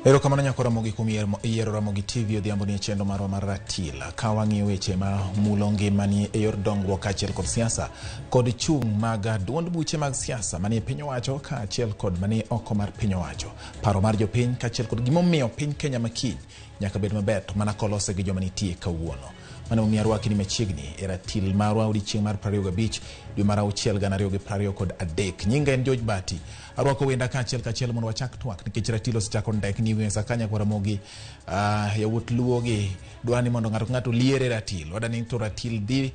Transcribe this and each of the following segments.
Erokamano nyako Ramogi kuom yiero Ramogi TV odhiambo ni e chenro marwa mar ratil. Ka wang'iyo weche ma mulo ngimani e yor dongruok kaachiel kod siasa kod chung' mag duond buche mag siasa manie piny owacho kaachiel kod manie oko mar piny owacho. Paro mar jopiny kaachiel kod gimomiyo piny Kenya makiny nyaka bed maber to mana kolose gi joma nitie kawuono. Mano emomiyo arwaki ni machiegni e ratil marwa odiechieng' mar 25 dwe mar auchiel 2023. Nyinga en George Bati. Arwako wenda kaachiel kachiel mondo wachak twak nikech ratil osechako ndekni e wi mesa ka nyakwa Ramogi. Yawuot Luo gi dwa ni mondo ng'ato ka ng'ato oliere ratil. Wada ni to ratil dhi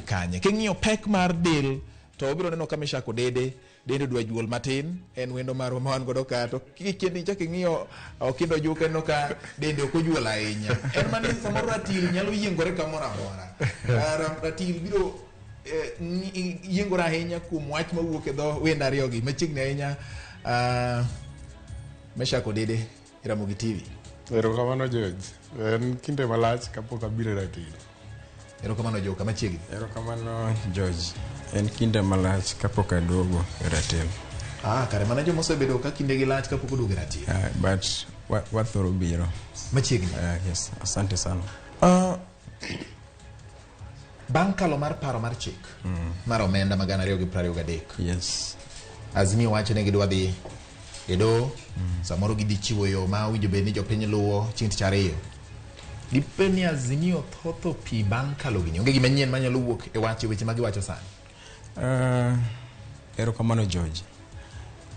kanye. King'iyo pek mar del to obiro neno ka Meshak Odede dende dwa juol matin, en wendo marwa ma wan godo ka to kendo ichak ing'iyo Okindo Ojuka ineno ka dende ok ojuol ahinya. En mana ni samoro ratil nyalo yiengore kamoro amora. Ratil biro yiengore ahinya kuom wach mawuok e dho wende ariyogi machiegni ahinya. Meshak Odede, Ramogi TV. Erokamano George. En kinde malach kapok abiro e ratil. Erokamano Joka, machiegni. Erokamano George. En kinde malach kapok aduogo e ratil. Kare mana joma osebedo ka kindegi lach kapok oduogo e ratil. But wathoro biro. Machiegni. Yes, asante sana. Bang' kalo mar paro mar chik mar omenda mag 2023. Yes. Azimio wacho ni gidwa dhi e doho, samoro gidhi chiwo yo ma owinjo bed ni jopiny luwo chieng' tich ariyo. Dipo ni Azimio thotho pi bang' kalo gini. Onge gima nyien manyalo wuok e wach e weche ma giwacho sani. Erokamano George.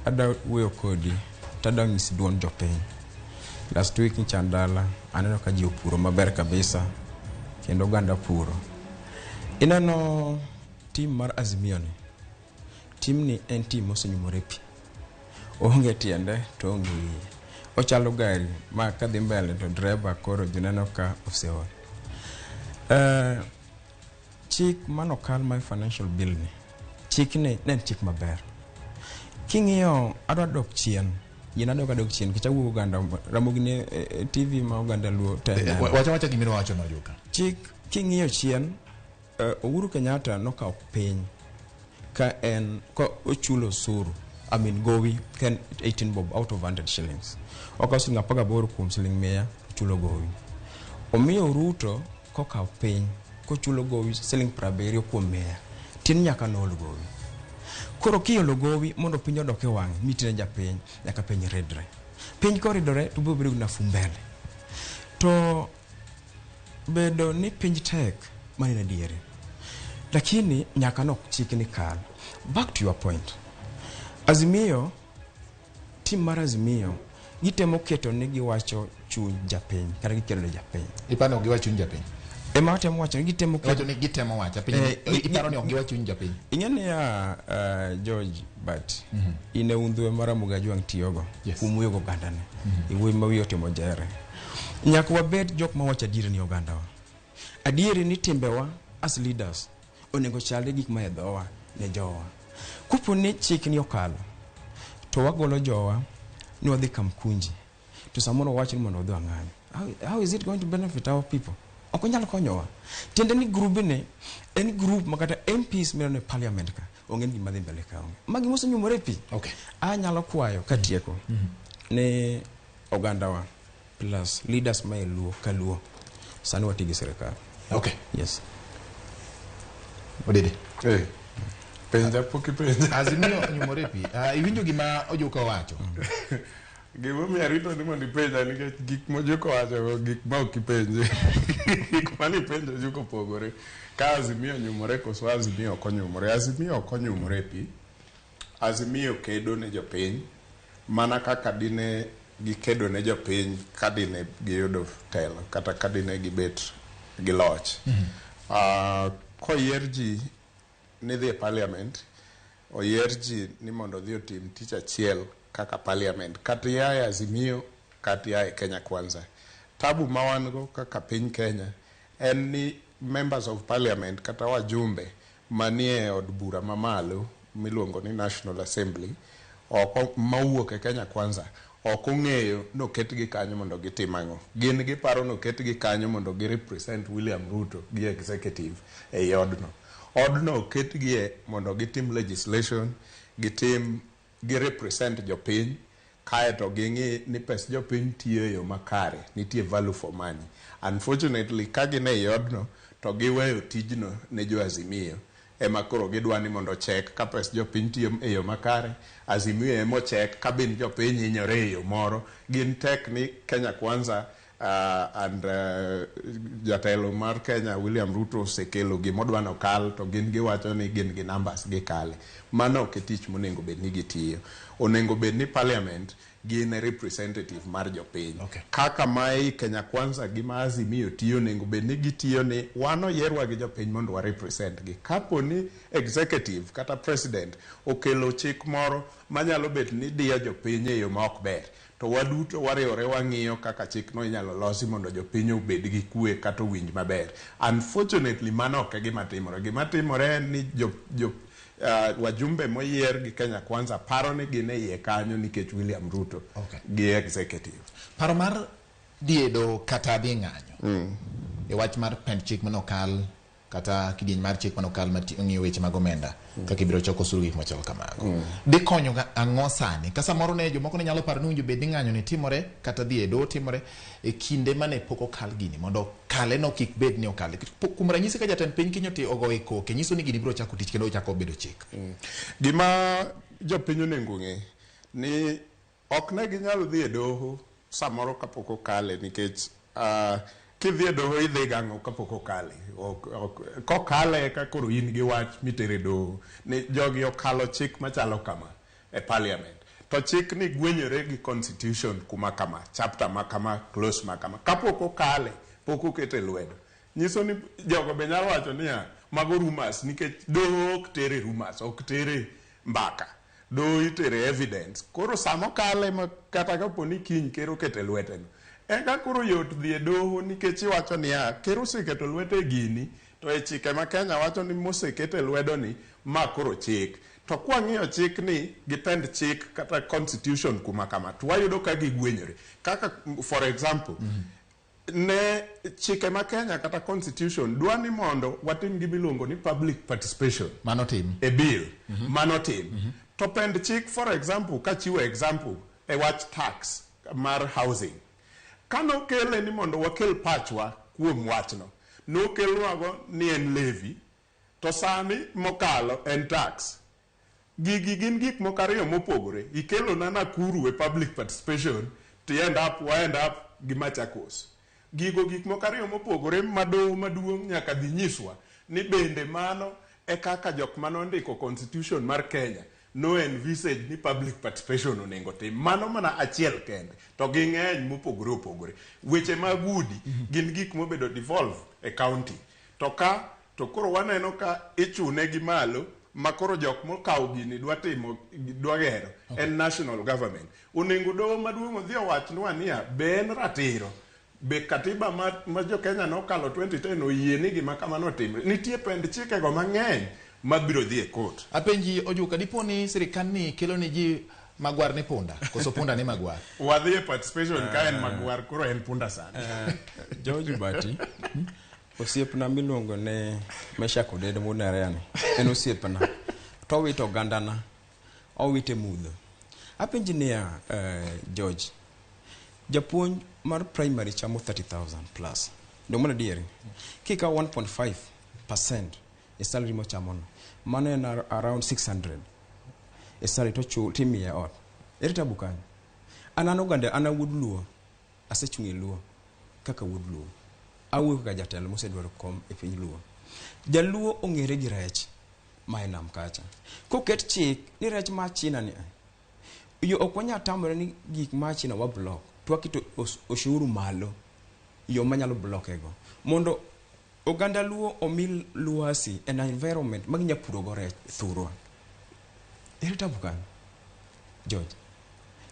Adwa wuoyo kodi to adwa nyisi duond jopiny. Last week nyicha an dala aneno ka ji opuro maber kabisa kendo oganda puro. Ineno team mar Azimio ni, team ni en team mosenyumore pi. Oonge tiende to oonge wiye. Ochalo gari ma kadhi mbele to driver koro ji neno ka oseol. Chik manokal mar financial bill ni, chik ni ne en chik maber. King'iyo adwa dok chien, gin adok adok chien nikech awuok oganda Ramogi ni e TV ma oganda Luo te neno. Wacha wacha gimidwa wacho no Joka. Chik king'iyo chien, Uhuru Kenyatta nokawo piny ka en ka ochulo osuru, I mean gowi ka en 18 bob out of 100 shillings. Okawo siling 18 kuom siling 100 ochulo gowi. Omiyo Ruto kokawo piny kochulo gowi siling 70 kuom 100 tin nyaka nool gowi. Koro kiolo gowi mondo piny odok e wang'e mitine japiny nyaka piny ridre. Piny koridore to biro bedo gi nafuu mbele. To bedo ni piny tek mano en adieri. Lakini nyaka nok chik ni kal. Back to your point. Azimio, team mar Azimio gitemo keto ni giwacho chuny japiny kata giketo ne japiny. Iparo ni ok giwach chuny japiny? Ema watemo wacho ni gitemo keto Iwacho ni gitemo wacho piny. Iparo ni ok giwach chuny japiny? Ing'e niya George but in e undhwe ma Ramogi Ajwang' tiyogo kuom wuoyo gi ogandane. Iwuoyi ma wiye otimo jere. Nyaka wabed jok ma wacho adieri ni ogandawa. Adieri ni timbewa as leaders onego chalre gik ma e dhowa ne jowa. Kopo ni chik ni okalo to wagolo jowa ni wadhi Kamkunji to samoro wawacho ni mondo wadhi wang'any. How is it going to benefit our people? Ok onyal konyowa. Tiende ni grubni en group ma kata MPs mineno e parliament ka onge ni gima dhi mbele ka onge. Ma gima osenyumore e pi. Anyalo kwayo katieko ni ogandawa plus leaders ma e Luo ka Luo sani wati gi sirikal. Yes. Odede. Penja pok ipenja. Azimio onyumore e pi. Iwinjo gima Ojuka owacho? Gimomiyo arito ni mondo ipenja nikech gik ma Ojuka owacho gik ma ok ipenje. Gik mane ipenjo Ojuka opogore. Ka Azimio onyumore koso Azimio ok onyumore. Azimio ok onyumore e pi. Azimio kedo ne jopiny mana kaka dine gikedo ne jopiny ka dine giyudo telo kata ka dine gibet gi loch. Koyier ji ni dhi e parliament, oyier ji ni mondo odhi otim tich achiel kaka parliament, kata ia e Azimio kata ia e Kenya Kwanza. Tabu ma wan go kaka piny Kenya en ni members of parliament kata wajumbe manie od bura mamalo miluongo ni National Assembly ok mawuok e Kenya Kwanza ok ong'eyo ni oketgi kanyo mondo gitim ang'o. Gin giparo ni oketgi kanyo mondo gi represent William Ruto gi executive ei odno. Odno oketgie mondo gitim legislation, gitim gi represent jopiny. Kaeto ging'i ni pes jopiny tiyo e yo makare, nitie value for money. Unfortunately, ka gin ei odno to giweyo tijno ne jo Azimio ema koro gidwa ni mondo ochek ka pes jopiny tiyo e yo makare. Azimio ema ochek ka bin jopiny hinyore e yo moro. Gin tek ni Kenya Kwanza and jatelo mar Kenya William Ruto osekelo gimodwa nokal to gin giwacho ni gin gi numbers gikale. Mano ok e tich monego bed ni gitiyo. Onego bed ni parliament gin e representative mar jopiny. Kaka ma ei Kenya Kwanza gi ma Azimio tiyo onego bed ni gitiyo ni wan oyierwa gi jopiny mondo wa represent gi. Kapo ni executive kata president okelo chik moro manyalo bet ni diyo jopiny e yo ma ok ber, to waduto wariwore wang'iyo kaka chikno inyalo losi mondo jopiny obed gi kwe kata owinj maber. Unfortunately, mano ok e gima timore. Gima timore en ni jo wajumbe moyier gi Kenya Kwanza paro ni gin e iye kanyo nikech William Ruto gi executive. Paro mar diedo kata dhi ng'anyo e wach mar pend chik manokal kata kidieny mar chik manokal mang'iyo weche mag omenda kaka ibiro choko osuru gik machalo kamago. Dhi konyo ang'o sani? Ka samoro ne jomoko ne nyalo paro ni owinjo bed ni ng'anyo ni timore kata dhi e doho timore e kinde mane pok okal gini mondo kale no kik bed ni okale. Kuom ranyisi ka jatend piny kiny ogoyo e koke nyiso ni gini biro chako tich kendo ochako bedo chik. Gima jopiny onego ng'e ni ok ne ginyal dhi e doho samoro kapok okale nikech kidhi e doho idhi gang'o kapok okale. Kokale eka koro in gi wach mitere doho ni jogi okalo chik machalo kama e parliament. To chik ni gwenyore gi constitution kuma kama, chapter ma kama, clause ma kama. Kapok okale, pok okete lwedo. Nyiso ni jogo be nyalo wacho niya, mago rumors nikech doho ok tere rumors, ok tere mbaka. Doho itere evidence. Koro sama okale ma kata kapo ni kiny ker okete lwete no, eka koro yot dhi e doho nikech iwacho niya, ker oseketo lwete e gini, to e chike ma Kenya wacho ni mosekete lwedo ni, ma koro chik. To kwang'iyo chik ni gi pend chik kata constitution kuma kama, to wayudo ka gigwenyore. Kaka for example, ne chike ma Kenya kata constitution dwa ni mondo watim gima iluongo ni public participation. Mano tim. E bill. Mano tim. To pend chik for example, kachiwo example e wach tax mar housing. Kanokele ni mondo wakel pachwa kuom wachno, nokelnwago ni en levy, to sani mokalo en tax. Gigi gin gik moko ariyo mopogore. Ikelona Nakuru e public participation, to end up, wa end up gi Machakos. Gigo gik moko ariyo mopogore ma doho maduong' nyaka dhi nyiswa ni bende mano e kaka jok manondiko constitution mar Kenya no envisage ni public participation onego tim. Mano mana achiel kende, to ging'eny mopogore opogore. Weche mag udi gin gik mobedo devolve e county. To ka to koro waneno ka ichune gi malo ma koro jok mokawo gini dwa timo dwa gero en national government. Onego doho maduong' odhi owachnwa niya be en ratiro be katiba ma jo Kenya nokalo 2010 oyie ni gima kamano otimre. Nitie pend chikego mang'eny mabiro dhi e court. Apenji Ojuka, dipo ni sirikal ni kelo ni ji magwar ni punda, koso punda ni magwar? Wadhi e participation ka en magwar, koro en punda sani. George Bati, osiepna miluongo ni Meshack Odedo wuod Nerea ni, en osiepna. To owito ogandana, owite mudho. Apenji niya, George, japuonj mar primary chamo 30,000 plus. Donge mano adieri? Kikawo 1.5% e salary mochamono, mano en around 600 e salary to timiye ot. Ere tabu kanyo? An oganda, an awuod Luo, asechung' e Luo kaka wuod Luo. Awuoyo kaka jatelo mosedwaro kom e piny Luo. Jaluo ong'ere gi rech ma e nam kacha. Koket chik ni rech ma China ni, yo ok wanyal tamore ni gik ma China wa block, to waketo ushuru malo yo manyalo block ego. Mondo oganda Luo omi lwasi en environment ma ginya puro go rech thurwa. Ere tabu kanyo? George.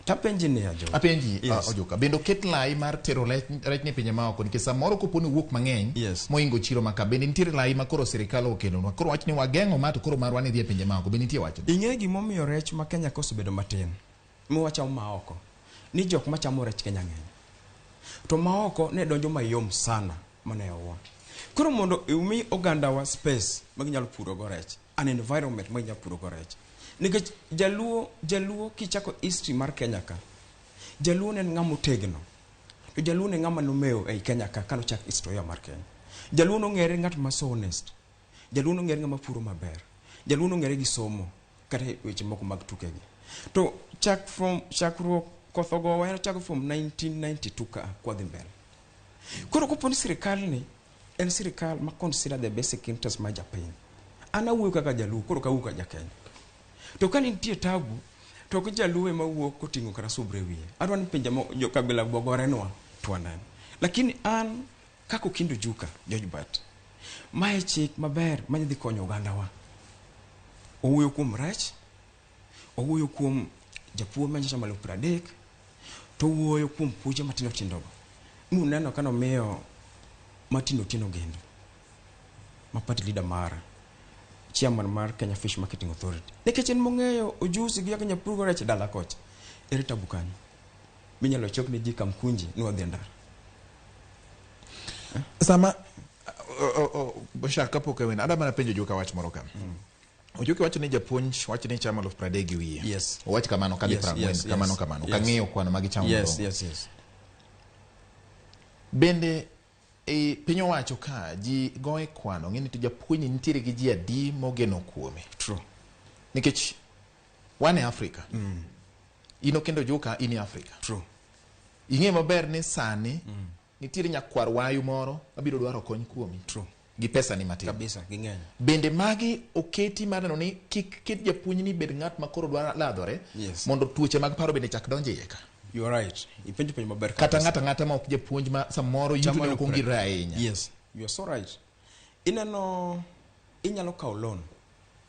Tapenji niya, George. Apenji, Ojuka, bende oket lai mar tero rech ni pinje maoko nikech samoro kopo ni wuok mang'eny moingo chiro maka, bende nitiere lai ma koro sirikal okelonwa. Koro wach ni wageng'o ma to koro marwa ni dhi e pinje maoko, bende nitie wachno? Ing'e gimomiyo rech ma Kenya ka osebedo matin, mwachamo maoko, ni jok machamo rech Kenya ng'eny. To maoko ne donjo mayom sana mane owa. Koro mondo umi ogandawa space ma ginyalo puro go rech, an environment ma ginyalo puro go rech. Nikech jaluo kichako history mar Kenya ka, Jaluo ne en ng'ama otegno. To Jaluo ne ng'ama nomewo ei Kenya ka kanochak historia mar Kenya. Jaluo nong'ere ng'at ma so honest. Jaluo nong'ere ng'ama puro maber. Jaluo nong'ere gi somo kata e weche moko mag tukegi. To chak from chakruok koth ogowa en chako from 1992 ka kwadhi mbele. Koro kopo ni sirikal ni en sirikal ma consider the basic interest mar japiny. An awuoyo kaka Jaluo, koro ok awuo kaka Jakenya. To ka nitie tabu, to ok Jaluo ema wuok koting'o kata subra e wiye. Adwa ni pinje mo jo kabila go gorenwa to wanen. Lakini an kaka Okindo Ojuka, George Bat, mae chik maber manyadhi konyo ogandawa. Owuoyo kuom rech, owuoyo kuom japuonj manyocha malo 30, to owuoyo kuom puoche matindo tindo go. Muneno ka nomiyo Martin Otieno Gendo, ma party leader mara, chairman mar Kenya Fish Marketing Authority. Nikech en mong'eyo ojusi gi kaka nyapur go rech e dala kocha. Ere tabu kanyo? Minyalo chok ne ji Kamkunji ni wadhi e ndara. Sama Bashar kapok awena, adwa mana penjo Ojuka wach moro ka. Ojuka wacho ni japuonj wacho ni chamo 30,000 gi wiye. Yes. Owach kamano kadhi 40 kamano kamano. Kang'iyo kwano ma gichamo maromo. Bende e piny owacho ka ji goye kwano ng'e ni to japuonj ni nitiere gi ji adi mogeno kuome. True. Nikech wan e Afrika. In Okindo Ojuka in e Afrika. True. Ing'e maber ni sani nitiere nyakwar wayu moro mabiro dwaro kony kuomi. True. Gi pesa ni matin. Kabisa, ging'eny. Bende magi oketi mar neno ni kik ket japuonj ni bed ng'at ma koro dwa ladhore mondo tuoche mag paro bende chak donjo iye ka. You are right. Ipenjo penjo maber Kata kabisa. ng'ato ang'ata ma ok japuonj ma samoro yuto Chamo ne ok ongirre ahinya. Yes, you are so right. Ineno inyalo kawo loan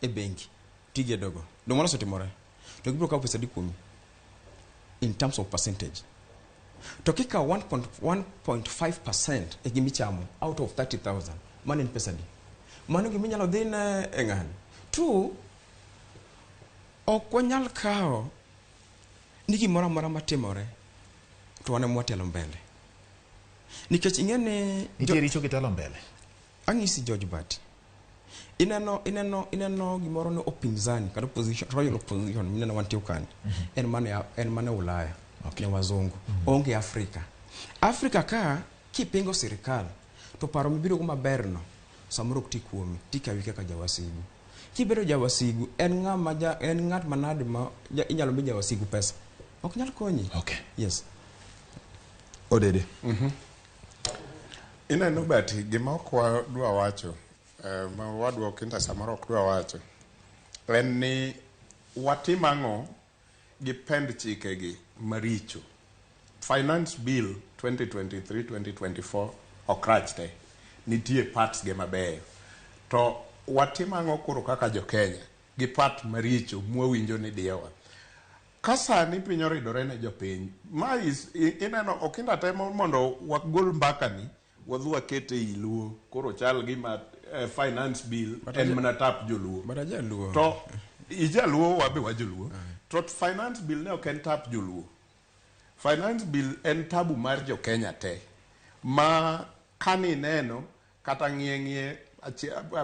e bengi tigedogo. Dong' mano osetimore. To gibiro kawo pesa adi kuomi? In terms of percentage. To kikawo 1.5% e gimichamo out of 30,000, mano en pesa adi? Mano gima inyalo dhine e ng'ani. Two, ok wanyal kawo ni gimoro amora matimore to wan ema watelo mbele. Nikech ing'e ni Nitie richo kitelo mbele. Ang'isi George Bati. Ineno ineno ineno gimoro ni upinzani kata opposition, royal opposition mineno wantie kani. En mana en mana Ulaya. Okay. Ne wazungu. Onge Afrika. Afrika ka kipingo sirikal to paro mibiro go maber no samoro ok ti kuomi, tikawi kaka jawasigu. Kibedo jawasigu en ng'ama ja, en ng'at manade ma ja, inyalo mi jawasigu pesa. Ok nyal konyi. Okay. Yes. Odede. Ineno Bati, gima ok wadwa wacho, ma wadwa Okinda samoro ok dwa wacho, en ni watim ang'o gi pend chikegi maricho. Finance Bill 2023-2024 ok rach te, nitie parts ge mabeyo. To watim ang'o koro kaka jo Kenya gi part maricho mwawinjo ni diyowa. Ka sani piny oridore ne jopiny, ma is, ineno Okinda temo mondo wagol mbakani wadhi wakete ei Luo, koro chal gima finance bill en mana tap joluo. But ajaluo. To ijaluo wabe wajoluo. To finance bill ne ok en tap joluo. Finance bill en tabu mar jo Kenya te. Ma kani neno kata ng'iye ng'iye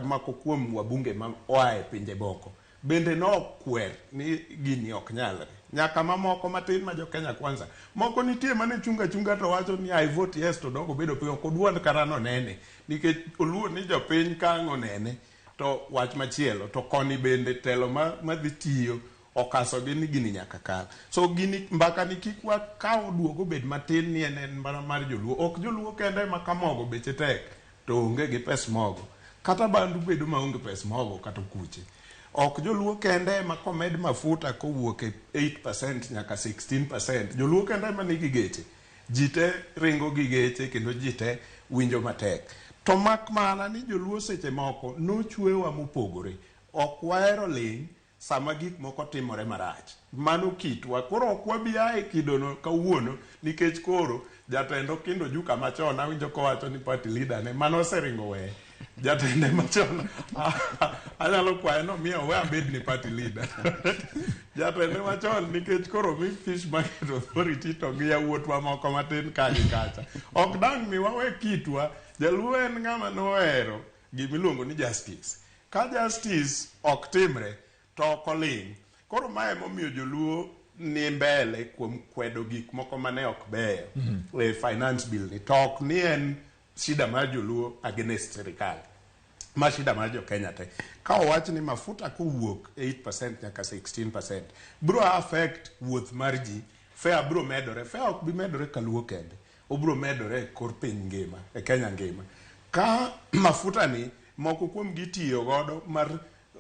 mako kuom wabunge ma oa e pinje moko bende nokwer ni gini ok nyalre. Nyaka mamoko matin ma jo Kenya Kwanza. Moko nitie mane chunga chunga to wacho ni I vote yes to dok obedo piny ok oduond kata nonene. Nikech oluor ni jopiny ka ang' onene to wach machielo to koni bende telo madhi tiyo okasogi ni gini nyaka kal. So gini mbaka ni kik wakaw duog obed matin ni en en mana mar joluo. Ok joluo kende ma ka mogo beche tek to onge gi pes mogo. Kata bandu bedo maonge pes mogo kata okuche. Ok joluo kende ema komed mafuta kowuok e 8% nyaka 16%. Joluo kende ema nigi geche. Ji te ringo gi geche kendo ji te winjo matek. To mak mana ni joluo seche moko nochwewa mopogore. Ok wahero ling' sama gik moko timore marach. Mano kitwa. Koro ok wabi ae kidono kawuono nikech koro jatend Okindo Ojuka machon awinjo kowacho ni party leader ne mano oseringo weye. Jatende machon anyalo kwaye no miya owe abed ni party leader. Jatende machon nikech koro mi Fish Market Authority to gi yawuotwa moko matin ka gi kacha. Ok dang' mi wawe kitwa. Jaluo en ng'ama nohero gimiluongo ni justice. Ka justice ok timre to ok oling'. Koro mae emomiyo joluo ni mbele kuom kwedo gik moko mane ok beyo e finance bill ni to ok ni en shida mar joluo against sirikal ma shida mar jo Kenya te. Ka owach ni mafuta kowuok 8% nyaka 16% bro affect wuoth mar ji, fare bro medore. Fare ok bi medore kaluo kende, obro medore e kor piny ngima, e Kenya ngima. Ka mafuta ni moko kuom gi tiyo godo mar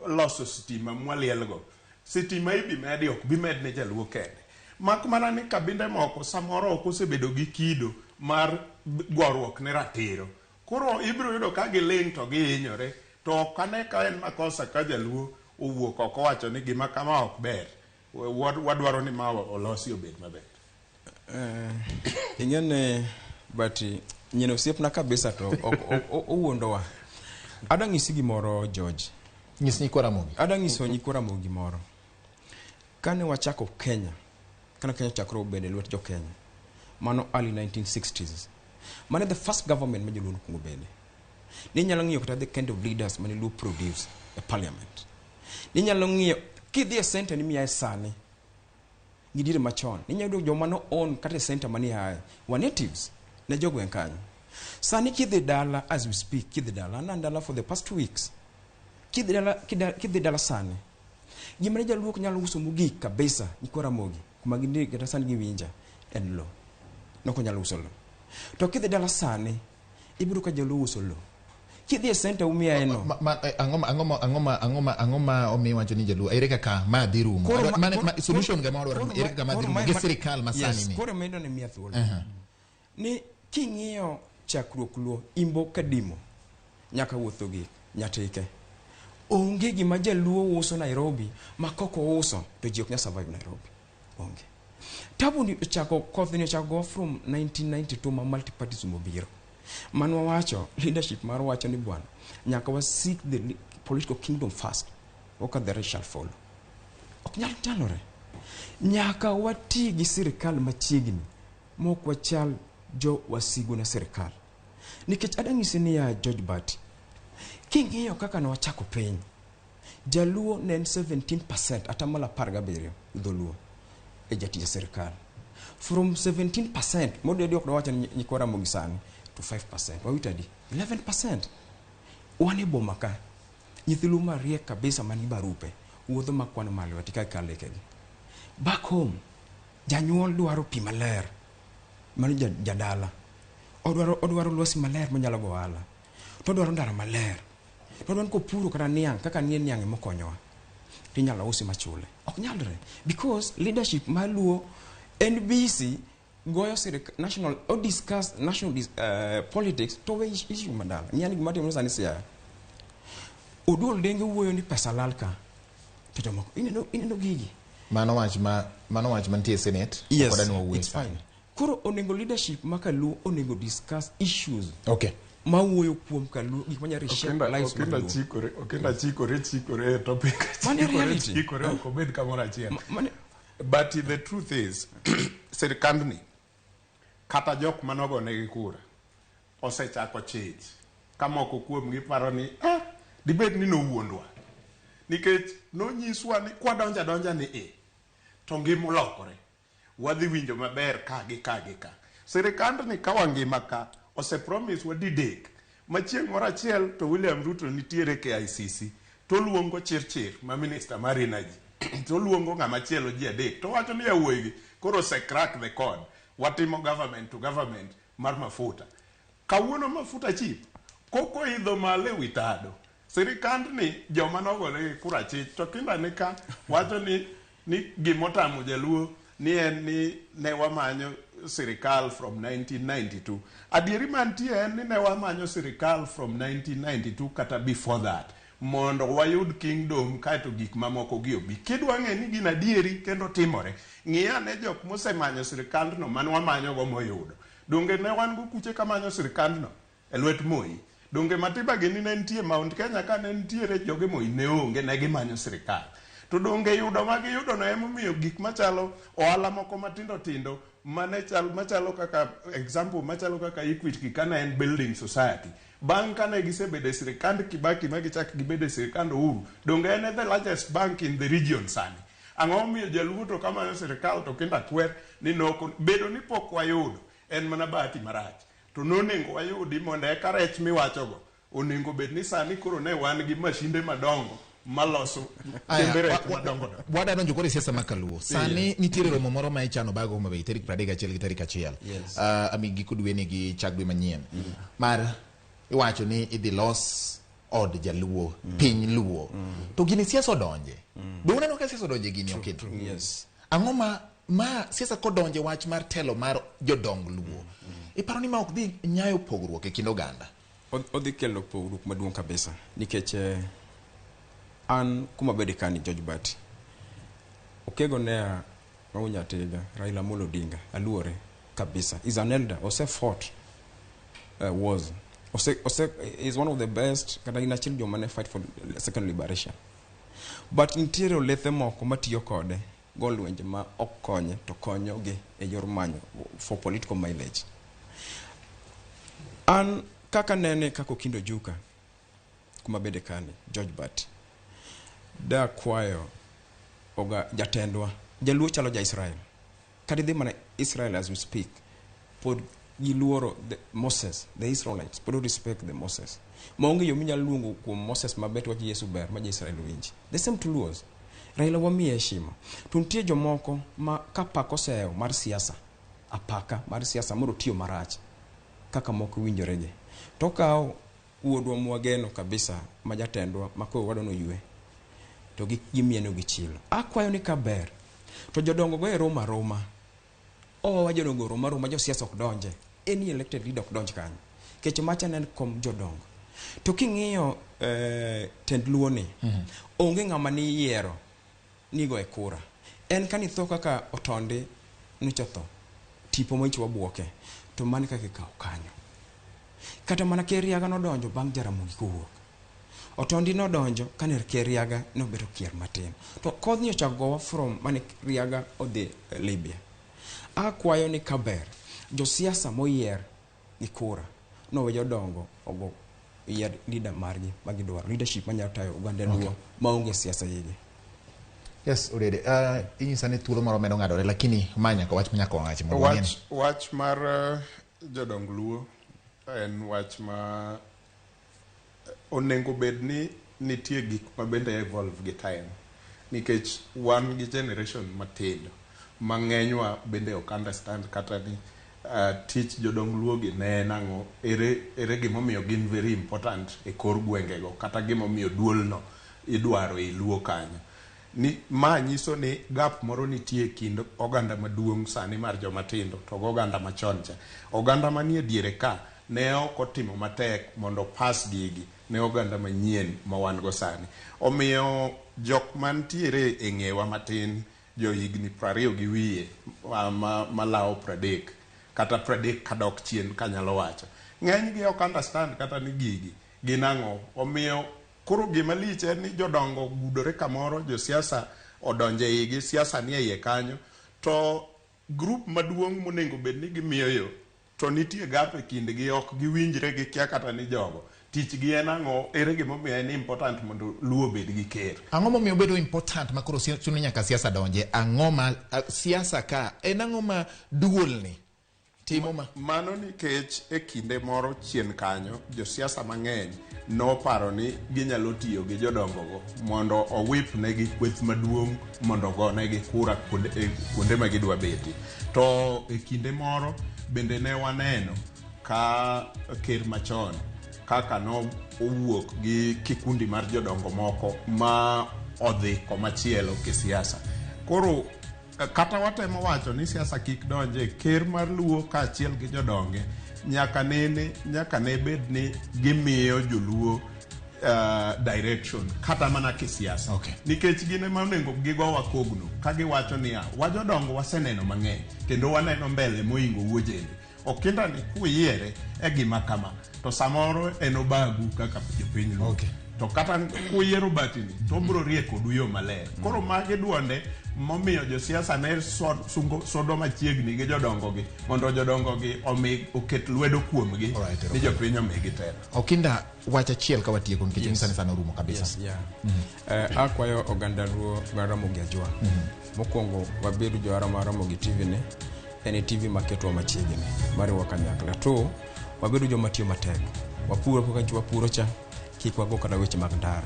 loso sitima mwalielgo, sitima ibi medi, ok bi med ne jaluo kende. Mak mana ni kabinde moko samoro ok osebedo gi kido mar goruok ne ratiro. Koro ibiro yudo ka giling' to gihinyore, to ok ane ka en makosa ka jaluo owuok oko owacho ni gima kama ok ber, wadwaro ni ma olosi obed maber. Ing'e ni but nyien osiepna kabisa to owuondowa. Adwa ng'isi gimoro George. Nyis nyikwa Ramogi. Adwa ng'iso nyikwa Ramogi gimoro. Kane wachako Kenya, kane Kenya ochakore obedo e lwet jo Kenya, mano early 1960s. Mane the first government ma joluo nokwongo bede. Ninyalo ng'iyo kata the kind of leaders mane luo produce e parliament. Ninyalo ng'iyo kidhi e center ni miaye sani gi diere machon, ninyalo yudo joma no own kata e center mani aye wa natives ne jogweng' kanyo. Sani kidhi dala as we speak, kidhi dala, an dala for the past 2 weeks. Kidhi dala, kidhi dala sani, gima ne jaluo ok nyal uso mogik kabisa nyikwa Ramogi kuma gindie kata sani giwinja en lo. Nok onyal uso lo. To kidhi dala sani, ibiro ka jaluo uso lo. Kidhi e center umiaye no. Ang'o ma omiyo wacho ni jaluo ere kaka ma dhi rumo? Solution ga ma wadwaro ere kaka ma dhi rumo gi sirikal ma sani ni? Koro medo ne miya thuolo. Ni king'iyo chakruok luo imbo kadimo nyaka wuotho gi nyatike. Onge gima jaluo uso Nairobi ma kok ouso to ji ok nyal survive Nairobi. Onge. Tabu ni ochako koth ni ochako go from 1992 ma multipartyism obiro. Mano wawacho leadership mar wacho ni bwana nyaka wa seek the political kingdom first oka the rest shall follow. Ok nyal chalore. Nyaka wati gi sirikal machiegni mok wachal jo wasigu na sirikal. Nikech adwa nyisi niya George Bati, king'iyo kaka ne wachako piny, jaluo ne en 17% atamalo 17 dholuo e jatich e sirikal. From 17% modedi ok dawacho ni nyikwa Ramogi sani to 5%. Wawito adi? 11%. Wan e boma ka, nyithi luo mariek kabisa man gi barupe wuotho makwano malo ati ka kalekegi. Back home, janyuol dwaro pi maler mano jadala odwaro lwasi maler monyalo go ohala to odwaro ndara maler to odwaro ni kopuro kata niang' kaka nie niang' emokonyowa tinyalo usi machule ok nyalre because leadership mar luo en busy goyo national o discuss national politics to we issue madala ng'ani gima timore sani Siaya Oduol Denge wuoyo ni pesa lal ka to jomoko ineno gigi. Mano wach mantie e Senate. Yes, ok wadwa ni wawuoye it's sani. fine. Koro onego leadership ma kaluo onego discuss issues mawuoyo kuom kaluo gik manyalo reshape lives mag Okinda luo. chikore, Okinda chikore chikore e topic. Mano e Chikore reality. chikore ok obed kamoro achiel. But the truth is, sirikandni kata jok manogonegi kura osechako chich ka moko kuomgi paro ni dibed ni nowuondwa nikech nonyiswa ni kwadonjo adonja ni e to ngima olokore wadhi winjo maber ka gi ka gi ka sirikandni ka wangima ka ose promise wa didek ma chieng' moro achiel to William Ruto nitiere KICC to luongo Chirchir ma minister mar energy to luongo ng'ama chielo ji adek to wacho ni yawuoyigi koro ose crack the code watimo government to government mar mafuta kawuono mafuta cheap koko idho malo ewi tado sirikandni joma nogone kura chich to kinda ni ka wacho ni gimotamo jaluo ni en ni ne wamanyo sirikal from 1992 adieri mantie en ni ne wamanyo sirikal from 1992 kata before that mondo wayud kingdom kaeto gik mamoko gi obi kidwa ng'e ni gin adieri kendo timore ng'i ane jok mosemanyo sirikandno man wamanyogo moyudo donge ne wan go kuche kamanyo sirikandno e lwet Moi donge Matiba gini ne nitie Mount Kenya ka ne nitiere joge Moi ne onge ne gimanyo sirikal to donge yudo ma giyudo no emomiyo gik machalo ohala moko matindo tindo mane chal machalo kaka example machalo kaka Equity kane en building society bang' kane gisebedo e sirikand Kibaki ma gichak gibedo e sirikand Uhuru donge en e the largest bank in the region sani. Ang'o momiyo jaluo to kamanyo sirikal to kinda kwer ni noko bedo ni pok wayudo en mana bahati marach. To nonengo wayudi mondo eka rech miwachogo onego bed ni sani koro ne wan gi mashinde madongo maloso kembe rech madongo dongo. Wadwa donjo koro e siasa ma kaluo. Sani nitiere romo moro ma ichano bago Homa Bay tarik 31 gi tarik 1. Yes. Ami giko dweni gi chak dwe manyien. Mar iwacho ni idhi los od jaluo, piny luo. To gini siasa odonje. Be uneno ka siasa odonje gini Okindo? Yes. Ang'o ma siasa kodonje wach mar telo mar jodong luo? Iparo ni ma ok dhi nyayo pogruok e kind oganda? Odhi kelo pogruok maduong' kabisa nikech an kuma bede kani George Bati Okego nea Mawunya Tiga Raila Amolo Odinga aluore kabisa is an elder ose fought wars ose is one of the best kata gin achiel joma ne fight for second liberation but nitiere olethe moko matiyo kode go lwenje ma ok konye to konyogi e yor manyo for political mileage. An kaka nene kaka Okindo Ojuka kuma bede kani George Bati da kwayo oga jatendwa jaluo chalo ja Israel kata idhi mana Israel as we speak pod giluoro the Moses, the Israelites pod respect the Moses maonge yo minyalo luongo kuom Moses maber to wach Yesu ber ma ja-Israel winji. The same to Luos. Raila wamiye heshima to nitie jomoko ma ka pak oseyo mar siasa apaka mar siasa moro tiyo marach kaka moko winjore gi to okawo wuodwa mwageno kabisa ma jatendwa ma koro wadwa noywe to gimieno gi chilo. Akwayo ni kaber to jodongo go e romo aroma owa jodongo romo aroma josiasa ok donje any elected leader ok donj kanyo kech macha ne en kom jodongo to king'iyo tend luo ni onge ng'ama niyiero nigo e kura en kanitho kaka otondi nyocha tho tipo moicho wabuoke to mano kaka ikawo kanyo kata mana ker Riaga nodonjo bang' Jaramogi kowuok Otondi nodonjo kane ker Riaga nobedo kier matin to kodhni ochako gowa from mane Riaga odhi Libya. Akwayo ni kaber josiasa moyier gi kura nowe jodongo ogo yier leader margi magidwaro leadership manyalo tayo oganda Luo maonge siasa igi. Yes, Odede, inyisa ni thuolo moro medo ng'adore lakini ma nyaka wach manyaka wawachi mondo wang'e ni- Wach mar jodong Luo en wach ma onego bed ni nitie gik ma bende evolve gi time nikech wan gi generation matindo ma ng'enywa bende ok understand kata ni tich jodong Luo gi ne en ang'o, ere gimomiyo gin very important e kor gwengego kata gimomiyo duol no idwaro ei Luo kanyo. Ni ma nyiso ni gap moro nitie e kind oganda maduong' sani mar joma tindo to gi oganda machon cha. Oganda manie diere ka ne ok otimo matek mondo pas gigi ne oganda manyien ma wan go sani. Omiyo jok mantiere e ng'ewa matin jo higni 20 gi wiye malawo 30 kata 30 kadok chien kanyalo wacho. Ng'eny gi ok understand kata ni gigi gin ang'o. Omiyo koro gima lich en ni jodongo ogudore kamoro, josiasa odonjo e igi, siasa nie iye kanyo, to group maduong' monego bed ni gimiyo yo to nitie gap e kindgi, ok giwinjre, gikia kata ni jogo tich gi en ang'o, ere gimomiyo en important mondo Luo obed gi ker. Ang'o momiyo obedo important ma koro chuno nyaka siasa donje? Ang'o ma siasa ka en ang'o ma duolni timo ma? Mano nikech e kinde moro chien kanyo josiasa mang'eny noparo ni ginyalo tiyo gi jodongogo mondo owip negi kweth maduong' mondo ogonegi kura kuonde ma gidwa betie. To e kinde moro bende ne waneno ka ker machon kaka no owuok gi kikundi mar jodongo moko ma odhi komachielo kisiasa. Koro kata watemo wacho ni siasa kik donje, ker mar Luo kaachiel gi jodonge nyaka nene nyaka ne bed ni gimiyo joluo direction kata mana kisiasa. Nikech gin ema onego gigowa kogno ka giwacho niya wa jodongo waseneno mang'eny kendo waneno mbele moingo wuojende. Okinda ni kuyiere e gima kama to samoro en obagu kaka jopiny Luo. To kata kuyiero Batini to obiro rie kodu yo maler. Koro magi duonde momiyo josiasa ne sodo machiegni gi jodongo gi mondo jodongo gi omi oket lwedo kuomgi ni jopiny omigi telo. Okinda, wach achiel ka watieko nikech yes. Sani orumo kabisa. Yes, yeah. Akwayo oganda Luo mar Ramogi Ajwa. Mokwongo wabedo johera mar Ramogi TV ni. En e TV maketwa machiegni mariwa kanyakla. To wabedo joma tiyo matek. Wapuro kaka wapuro cha kik wago kata weche mag ndara.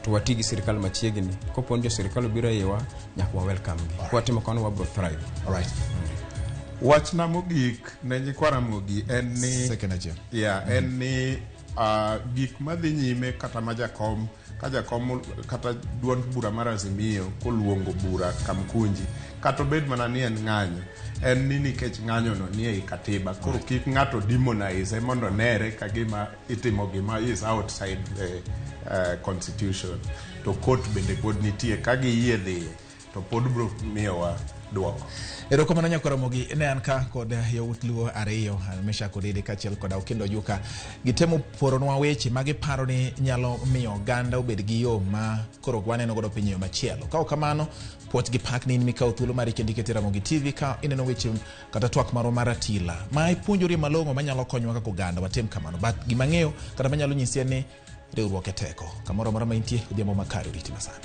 To wati gi sirikal machiegni. Kopo ni jo sirikal obiro e iwa, nyaka wa welcome gi. Kwatimo kamano wabro thrive. All right. Wachna mogik ne nyikwa Ramogi en ni Second achiel. Yeah, en ni gik madhi nyime kata ma jakom ka jakom kata duond bura mar Azimio koluongo bura Kamkunji kata obed mana ni en ng'anyo en ni nikech ng'anyo no ni ei katiba koro kik ng'ato demonize mondo nere ka gima itimo gima is outside the constitution to court bende pod nitie ka giyie dhiye to pod bro miyowa duoko. Erokamano nyakwa Ramogi, ne an ka kod yawuot Luo ariyo, Meshack Odede kaachiel kod Okindo Ojuka. Gitemo poronwa weche ma giparo ni nyalo miyo oganda obed gi yo ma koro waneno godo piny e yo machielo. Ka ok kamano, puoch gi pak ni in mikawo thuolo mari kendo ikete Ramogi TV ka ineno weche kata twak marwa mar ratila ma ipuonjori malong'o manyalo konyowa kaka oganda, watim kamano. But gima ang'eyo kata manyalo nyisi en ni riwruok e teko. Kamoro amora ma intie, odhiambo makare oriti masani.